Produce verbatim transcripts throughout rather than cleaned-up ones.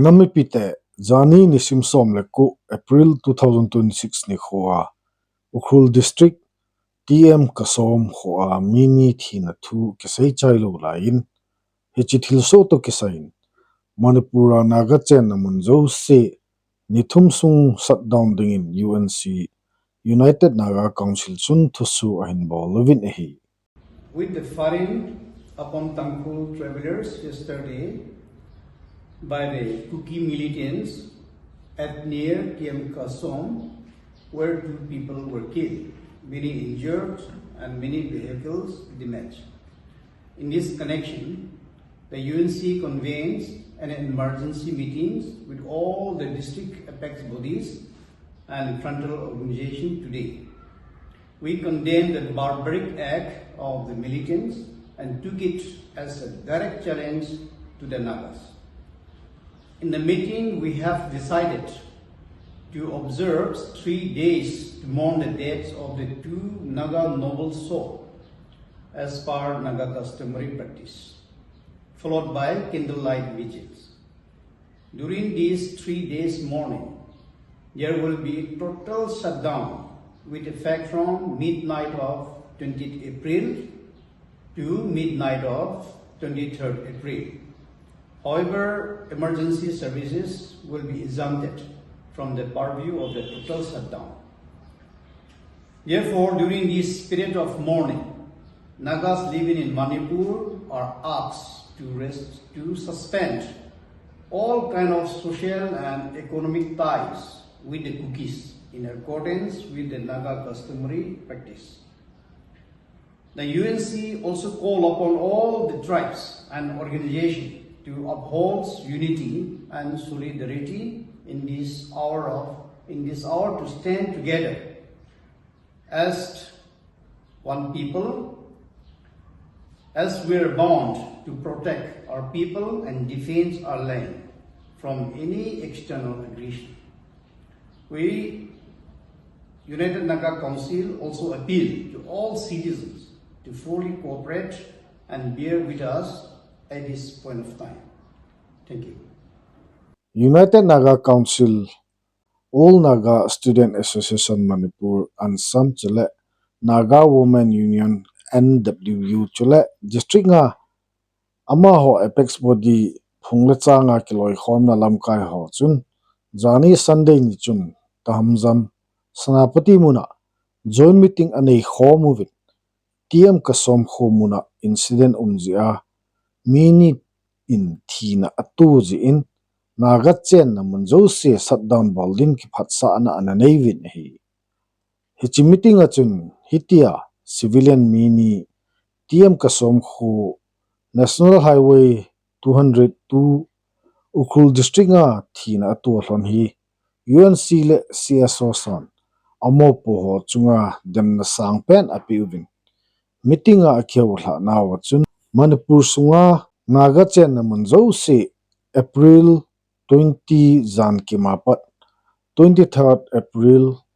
Namipite, jani nisim som le ko April two thousand twenty-six nikhoa Ukhrul District, T M Kasom khoa mi ni thina thu kisei chai lou laiyin, hiche thilsoh toh kisaiyin, Manipur a Naga chenna mun jouse ni thum sung shutdown dingin U N C, United Naga Council chun thusoh ahin bol uvin ahi. With the firing upon Tangkhul travelers yesterday by the Kuki militants at near T M Kasom, where two people were killed, many injured, and many vehicles damaged. In this connection, the U N C convenes an emergency meetings with all the district apex bodies and frontal organization today. We condemn the barbaric act of the militants and took it as a direct challenge to the Nagas. In the meeting, we have decided to observe three days to mourn the deaths of the two Naga noble souls, as per Naga customary practice, followed by candlelight vigils. During these three days mourning, there will be total shutdown with effect from midnight of twentieth April to midnight of twenty-third April. However, emergency services will be exempted from the purview of the total shutdown. Therefore, during this period of mourning, Nagas living in Manipur are asked to rest, to suspend all kind of social and economic ties with the Kukis in accordance with the Naga customary practice. The U N C also call upon all the tribes and organizations to uphold unity and solidarity in this hour of, in this hour to stand together as one people, as we are bound to protect our people and defend our land from any external aggression. We, United Naga Council, also appeal to all citizens to fully cooperate and bear with us at this point of time. Thank you. United Naga Council, All Naga Student Association Manipur, UNSAM, chule Naga Women Union, N W U, chule district nga amaho apex body phung le changa kiloikhomna lamkai ho chun, jani Sunday ni chun, Tahamjam, Senapati muna joint meeting anei khom uvin, T M Kasom kho muna incident um jeh a, mi ni in thina ato jeh in, Naga chenna mun jouse shutdown bol din kiphatsahna ana nei uvin ahi. Hiche meeting a chun, hitia civilian mi ni T M Kasom kho National Highway two hundred two Ukhrul District a thina ato lhon hi U N C le C S O san amopo ho chunga demna sangpen ape uvin, meeting a akihou lhah nau a chun Manipur sunga Naga chenna mun jouse April twenty jan kima pat twenty-third April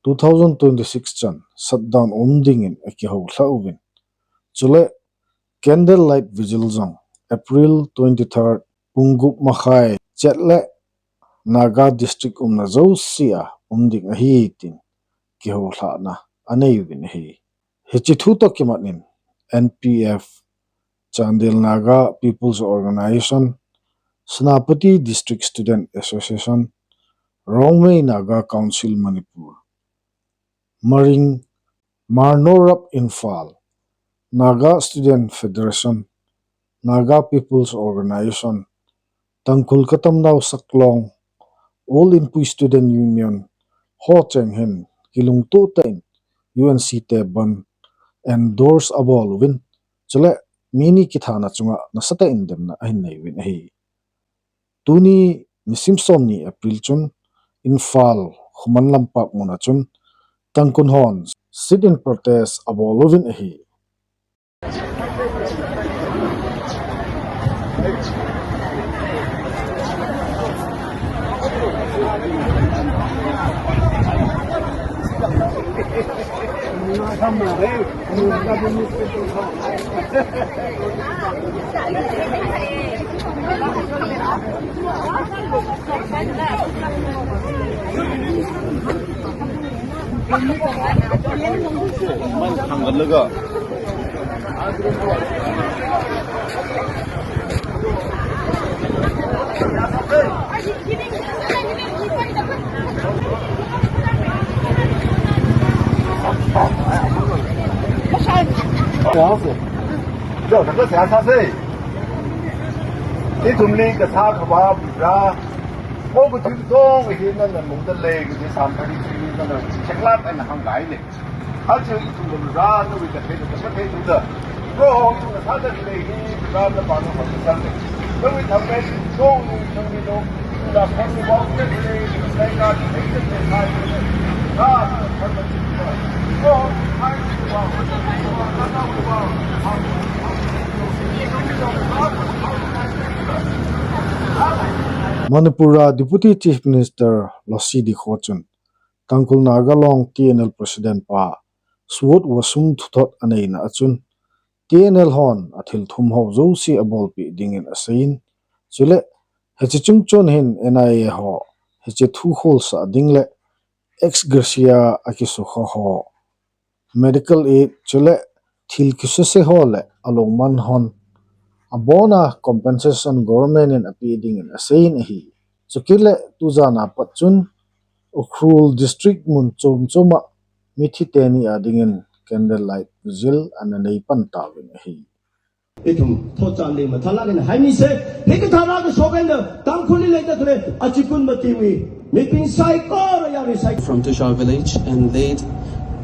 two thousand twenty-six chan shutdown um dingin akihou lhah uvin. Chule candlelight vigil jong April twenty-third pung gup makhai chet le Naga district umna jouse a um ding ahi tin kihou lhahna anei uvin ahi. Hiche thu toh kimat in N P F, Chandel Naga People's Organization, Senapati District Student Association, Rongmei Naga Council Manipur, Maring, Marnorap Imphal, Naga Student Federation, Naga People's Organization, Tangkhul Katamnao Saklong, All Inpui Student Union, ho cheng hin kilungtoh tah in U N C te ban endorse abol uvin, chule mi ni kithana chunga nasatah in demna ahin nei uvin ahi. Tuni nisim som ni April chun Imphal Khuman Lampak muna chun Tangkhul hon sit-in protest abol uvin ahi. ꯊꯥꯡꯒꯠꯂꯒ꯫ Ithumli kasah kaba bra. Mo ko thil dong hi nan nan mong da le, ko sam thari thil nan nan cheklat an hang gai le. Achu ithum ra na wi ka thei ka thei tu da. Ro hong tu na sa da le hi ra na ba na ho sa le. Na wi tham pe dong ni dong ni dong. Da khon ni ba ke le, sai ka thei ke le sai ke le. Ra na khon ni. Ro hong ai ni ba. Na na wi ba. Manipur a Deputy Chief Minister Losii Dikho chun Tangkhul Naga Long T N L President pa Suot Wasum thuthot aneina achun T N L hon athil thum ho jouse abolpi dingin aseiyin, chule hiche chung chon hin N I A ho hiche thu kholsa ding le ex gratia akisukha ho, medical aid, chule thil kisuse ho le alongman hon abona compensation government in ape dingin aseiyin ahi. Chukit le tujan a pat chun Ukhrul District mun chom chom a mithi teni a dingin candlelight vigil ana nei pan tauvin ahi. Ithum thotchan le mathalah in haimi se, hikithana ka soben da, Tangkhul le da kule, achikun matiwi, mipin saikora yari sai. From Tushar village and late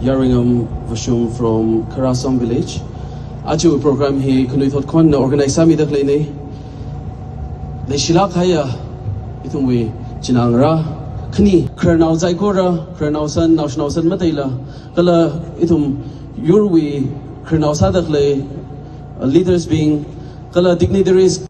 Yaringam Vashum from Kharasam village. Achu program hi khanui thot khon na organize ami da kule nei. Leishilak haya, ithum wi chinang ra, khani, kharnau zaikora, kharnau san, nau san, nau san mataila, kala ithum yurwi kharnau sa da kule, uh, leaders bing, kala dignitaries.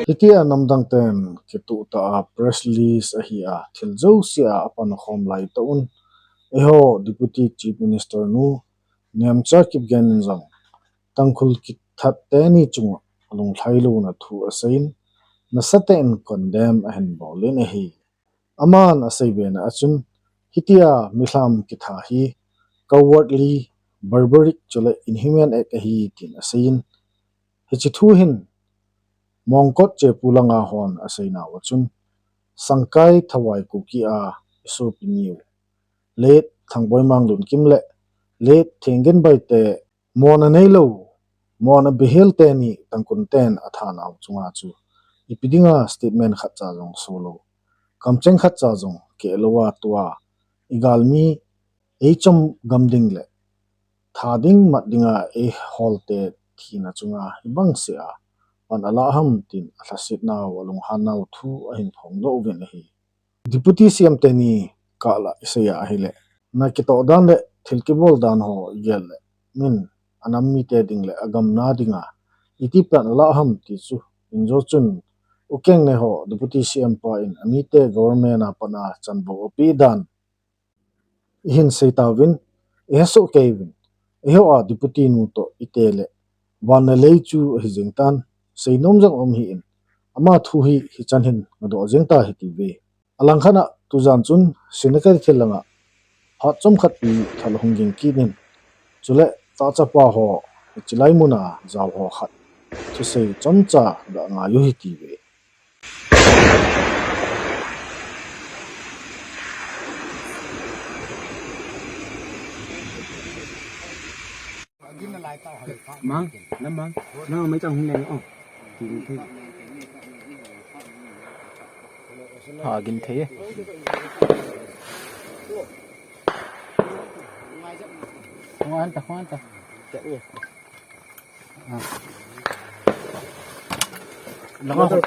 Hitia namdang ten kituh tah a press release ahi a, thil jouse a apan khom lai tauvin, eiho Deputy Chief Minister nu Nemcha Kipgen in jong Tangkhul kithat teni chunga alunglhai louna thu aseiyin, nasatah in condemn ahin bolin ahi. Aman asei bena achun, hitia milham kitha hi cowardly, barbaric chule inhuman act ahi tin aseiyin. Hiche thu hin Mongkot Chepu langa hon aseinau achun, Sangkai Thawai Kuki a isopi niu late Thangboi Manglun Kim le late Thenggenbai te mona neilou, mona behel teni Tangkhul ten athanau chunga chu ipi dinga statement khatcha jong solou, kamcheng khatcha jong kelouva tua igalmi eichom gam ding le tha ding mat dinga eiholte thina chunga hibang sea pan alah ham tin alhasetnau, alunghan nau thu ahin phongdoh uvin ahi. Deputy C M teni kah lah isei a ahile, nakitoh dan le thil kibol dan ho igel le, min anam mite ding le agam na dinga iti pan alah ham ti chu injo chun, ukeng ne ho Deputy C M pa in amite government a pat a chanvou ape dan ihin sei tauvin, ihesoh kei uvin, eiho a Deputy nu toh ite le vanna lei chu ahi jeng tan, seinom jong um hih in, ama thu hi hichan hin ngadoh jeng ta hitiuve. Alangkhat a tujan chun Senapati thil langa phat chomkhat pi thal hung ging kit in, chule tahchapa ho hichelai muna jao ho khat thusei chomcha ga ngai u hitiuve. Mang, na mang, na mai chang hung le o. Ha gin thei. Khuan ta, khuan ta. Langa hong,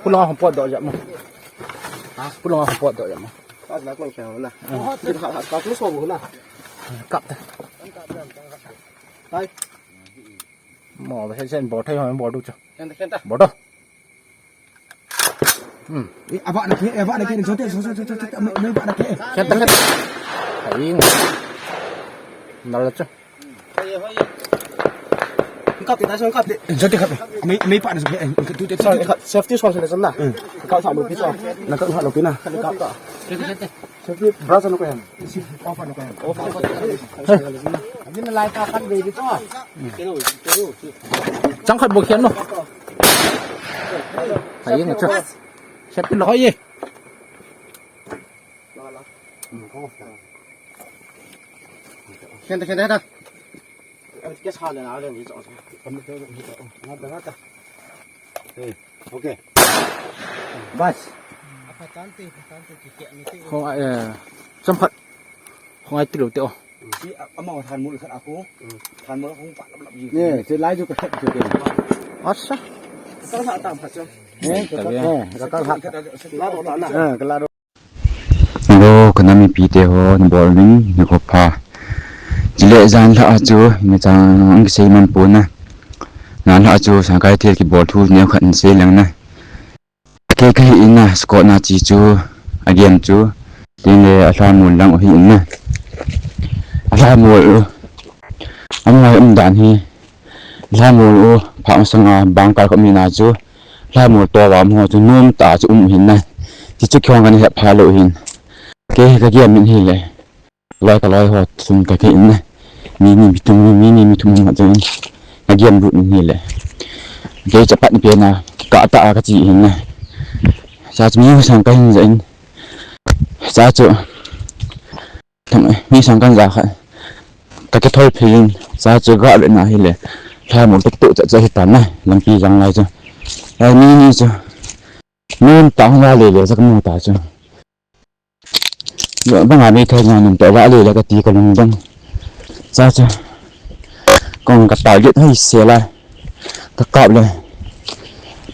pulanga hong pot doh jep mo. Pulanga hong pot doh jep mo. Kap ta. Mo, sen sen bol thei ho, bol du chu. Bol du. Hmm. Eh, abah na ke, eh, abah na ke, jote, jote, jote, jote, mei, mei abah na ke. Khen ta, khen ta. Ai, nal chu. Kap te, ta song kap te. Jote kap. Mei, mei abah na ke, eh, tu te, tu te. Safety song song na. Hmm. Kap sa mo pi song. Na kap sa lo pi na. Kap ta. Safety brush na ko yan. Off na ko yan. Off, off. Hey. Ani na lai ta kan be di to. Chang khat bou khen no. Hai, nga cha. Khen pin lo hai ye. Khen ta, khen ta, khen ta. Ke sa le na le ni to. Hey, okay. Bas. Khong, eh, chang khat. Khong ai ti lou te o. Ti a, ama than mol khat a ko. Than mol khong pa lap lap ji. Ne, te lai ju ka khat ju ke. Asa. Ka sa tam khat chu. Ne, ka, ka, ka, ka, ka, la do ta na. Eh, ka la do. Hello, ka nam mipi te ho, na bol ning, na ko pha. Chule jan lha a chu, na chang ang sei man pon na. Jan lha a chu, sangkai thil kibol thu neo khat in sei leng na. Kei ka hi in na, squad na chi chu, a game chu, tin le a lhamol lang u hi in na. A lhamol u, a ngai um dan hi, lhamol u, pha masanga bang kal khop mi na chu, lhamol to va mo chu, nom ta chu um u hin na. Chi chu khong kan he pha lou hin. Kei ka game min hi le. Loi ka loi ho thum ka kei in na. Mi ni mi thum, mi ni mi thum ma chun. Ka game lut ni le. Kei chapat ni pe na, ka ta ka chi hin na. Sa chu mi sang ka hin ja in. Sa chu. Thang mi sang kan ja kha. Ka ke thol phin. Sa chu ga le na hi le. Lhamol tek tu cha cha hi ta na. Lampi jang lai chu. Ai mi ni chu. Mi ta hung le le sa ka mu ta chu. Banga mei thei nga nung ta va le la ka ti ka lung dang. Cha cha. Kong ka target hai se la. Ka kap le.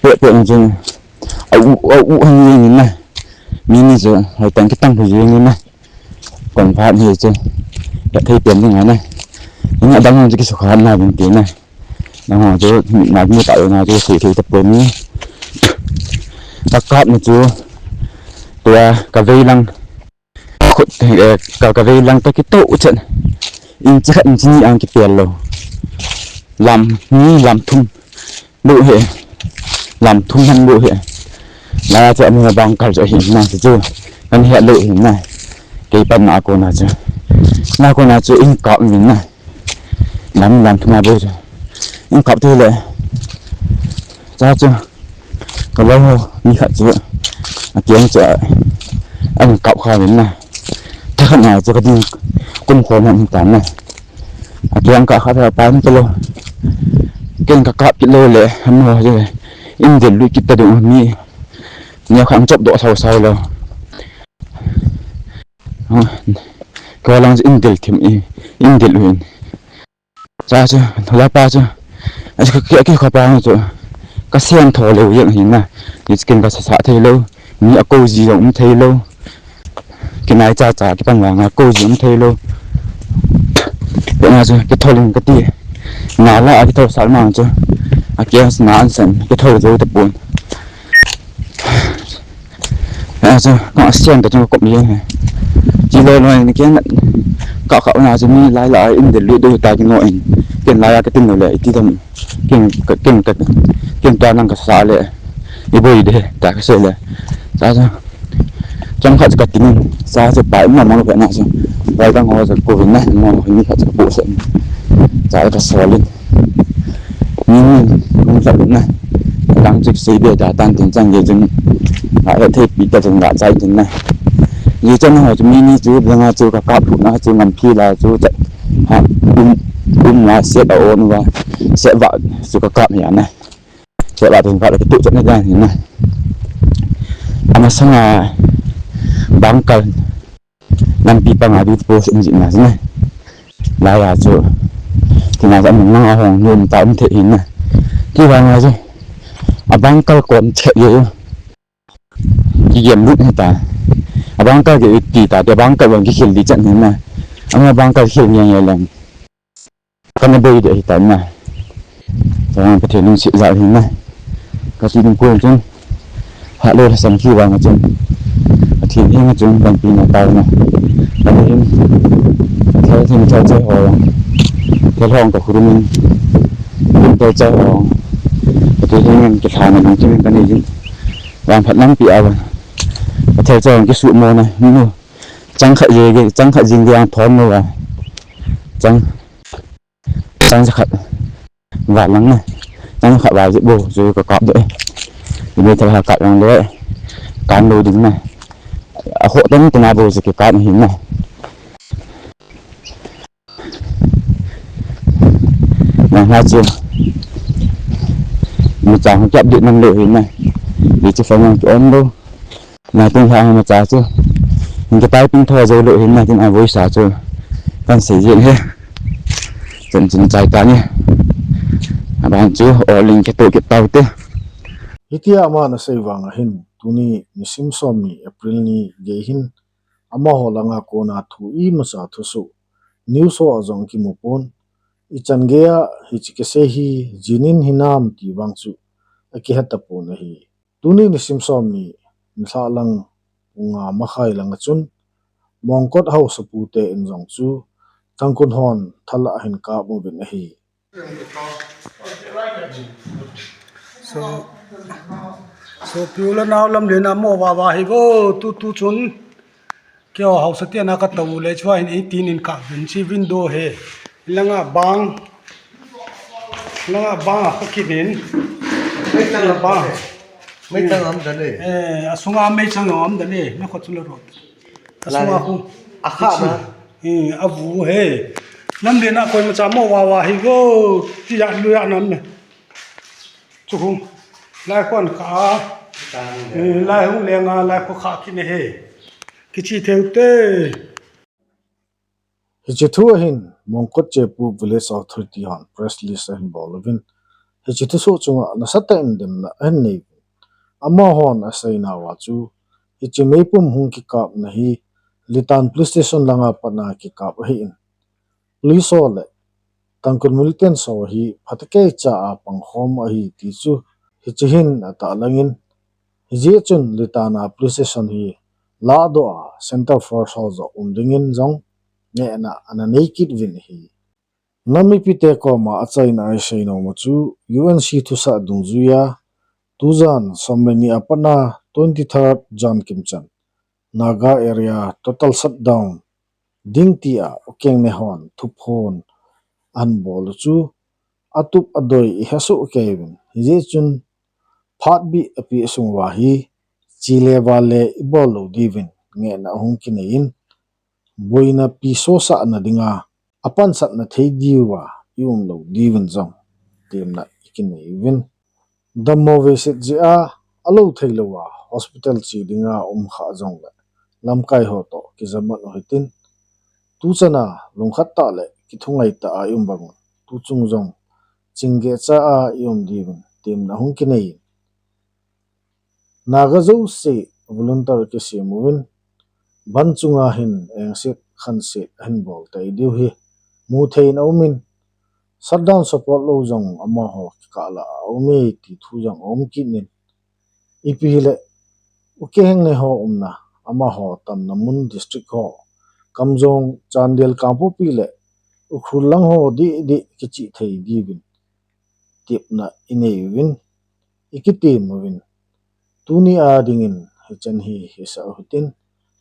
Pe pe nung jing. Au, au, au, han jing na. Mi ni jo, hai tang ki tang hu jing na. Kon phat hi chu. Ka thei pen ding na. Ina dang jing ki su khan na bin ti na. Nang ho chu, na mu ta na chu, sei thei ta pon ni. Ka kap na chu, tua ka vei lang, khut, eh, ka, ka vei lang ta ki to u chen. Inch khat inch ni ang ki pel lou. Lam ni lam thum lou he. Lam thum han lou he. La chu amu bang kal chu hi na chu. Kan he lou hi na. Kei pan na ko na chu. Na ko na chu in kap ni na. Lam, lam thum a bou chu. In kap te le. Cha chu. Ka lou ho, mi khat chu. A kiang chu. A in kap kha le na. Tha khat na chu ka ding. Kum kho na um ta na. A kiang ka kha ta pa ni ka lou. Ken ka kap ki lou le. Ham ho je. In del lu ki ta dung mi. Nia kha ang chop do sau sau lou. Ko lang in del thim i, in del u hin. Cha chu, thola pa chu. A chu ka, ka, ka kho pa chu. Ka siam tho lou jeng hin na. Ni skin ka sa sa thei lou. Mi a ko ji jong um thei lou. Ki nai cha cha ki pan vang a ko ji um thei lou. Pe na chu, ki tho ling ka ti. Na la a ki tho sal mang chu. A kiang na an san, ki tho jo te pon. A chu, ka siam ta chu ka kop mi he. Chi loi loi ni kian ka ka na chu mi lai lai in de lu du ta ki no in. Ken lai a ka tin lo le, iti dam. Ken ka, ken ka, ken ta nang ka sa le. I boi de, ta ka se le. Sa sa. Chang khat ka tin, sa sa pai ma ma ka na sa. Pai ka ngo sa ko na, mo ni khat ka ko sa. Sa ka so le. Ni ni, hung sa na. Dang chik sei be ta tan tin chang ye chun. Nga he thei pi ta chun nga chai tin na. Ye chan ho chu mi ni chu, dang a chu ka kap thu na chu ngam phi la chu cha. Ha, um, um wa set a on wa. Set wa chu ka kap ya na. Set wa tin ka tu chan na dan na. Ama sanga bang kal. Lampi panga bi post in jin na na. Laiya chu tina chu anung lang a hung nom ta um thei hin na. Kivang a chu abang kal kon che ye u. Kigem lut hita. Abang kal ke u ti ta te, abang kal bang kikhel di chan hin na. Ama abang kal khel nge nge lang. Kana bei de hita na. Tang Pathen lungset jal hin na. Kati ding kon chun. Hah le lhasam kivang a chun, Pathen henga chun panpina taona. Ahin, thil thil thil chai ho, thil hong ka khurumin, thil thil chai ho, Pathen henga kilhana lungthim kanei jin. Vangphat lampi a, thil chai ho kisuhmona, nu, chang khat jing, chang khat jing jang thon lo a, chang, chang khat. Val lang na. Chang khat val je bo, je ka kap de. Ni thal ha kap lang le. Kan lo ding na. A ho tan tan a bo je ke kap hin na. Na ha chu. Ni chang kap de nang lo hin na. Ni chu fa nang ki om lo. Na tin ha ma cha chu. Ni ka tai pin tho je lo hin na tin a voi sa chu. Kan sei je he. Chan chin chai ta ni. Aban chu o ling ke to ke tau te. Hitia ama na sei vang a hin, tuni nisim som ni April ni gei hin, amaho langa kona thu imacha thusoh news ho a jong kimu pon, ichan gei a hiche kisei hi jinin hinam ti vang chu akihet tapon ahi. Tuni nisim som ni nilhah lang pung nga makhai lang a chun, Mongkot haosapu te in jong chu Tangkhul hon thal a hin kap uvin ahi. So, so piu le nao lamlen a mo vava hi vo, tu, tu chun. Keo haosa te na ka tou le chua hin eighteen in ka vin chi window he. Langa bang. Langa bang a ka kinin. Meichang a bang. Meichang am dan e. Eh, asunga meichang am dan e. Na khot chu la ro. Asunga khu. A kha na. Eh, a vu he. Lamlen a koimacha mo vava hi vo. Ti ya lu ya nam ne. Chu khu. Lai khon kha. Eh, lai hung lenga lai khu kha kine he. Kichi theu te. Hiche thu a hin Mongkot Chepu Village Authority hon press release ahin bol uvin, hiche thusoh chunga nasatah in demna ahin nei uvin. Amahon asei nauva chu, hiche meipum hung kikapna hi Litan Police Station langa patna kikap ahin, police ho le Tangkhul militants ho hi phatecha a pangkhom ahi ti chu hiche hin atahlang in, hijeh chun Litan a Police Station hi lahdoh a Centre Force ho joh um dingin jong ngehna ana nei kit uvin ahi. Nam mipite koma achaina a isei nom u chu U N C thusah dungjuia tujan som le ni a patna twenty-third Jan kimchan Naga area total shutdown ding tia Ukeng ne hon thuphon ahin bol u chu atup adoi ihesoh kei uvin, hijeh chun phat bih apeh sung uva hi chele vale ibol lou diuvin ngehna ahung kinei in, boina pi sosahna dinga apansatna thei diuva ium lou diuvin jong temna ikinei uvin. Dammo veiset jeh a alou thei louva hospital che dinga um kha jongle lamkai ho toh kijamat u hitin, tuchan a lungkhat tah le kithungai tah a ium bang un, tuchung jong chingeh cha a ium diuvin temna hung kinei in, Naga jouse volunteer kisem uvin, bandh chunga hin engset khanset ahin bol tei diu hi mu thei in aumin, shutdown support lou jong amaho kikah lah a aume ti thu jong aum kit in, ipi hile Ukeng ne ho umna, amaho tamna mun district ho, Kamjong, Chandel, Kangpokpi le Ukhrul lang ho deh deh kichih thei diuvin tepna inei uvin, ikitem uvin, tuni a dingin hichan hi hisah u hitin,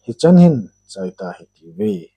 hichan hin chai ta hitiuve.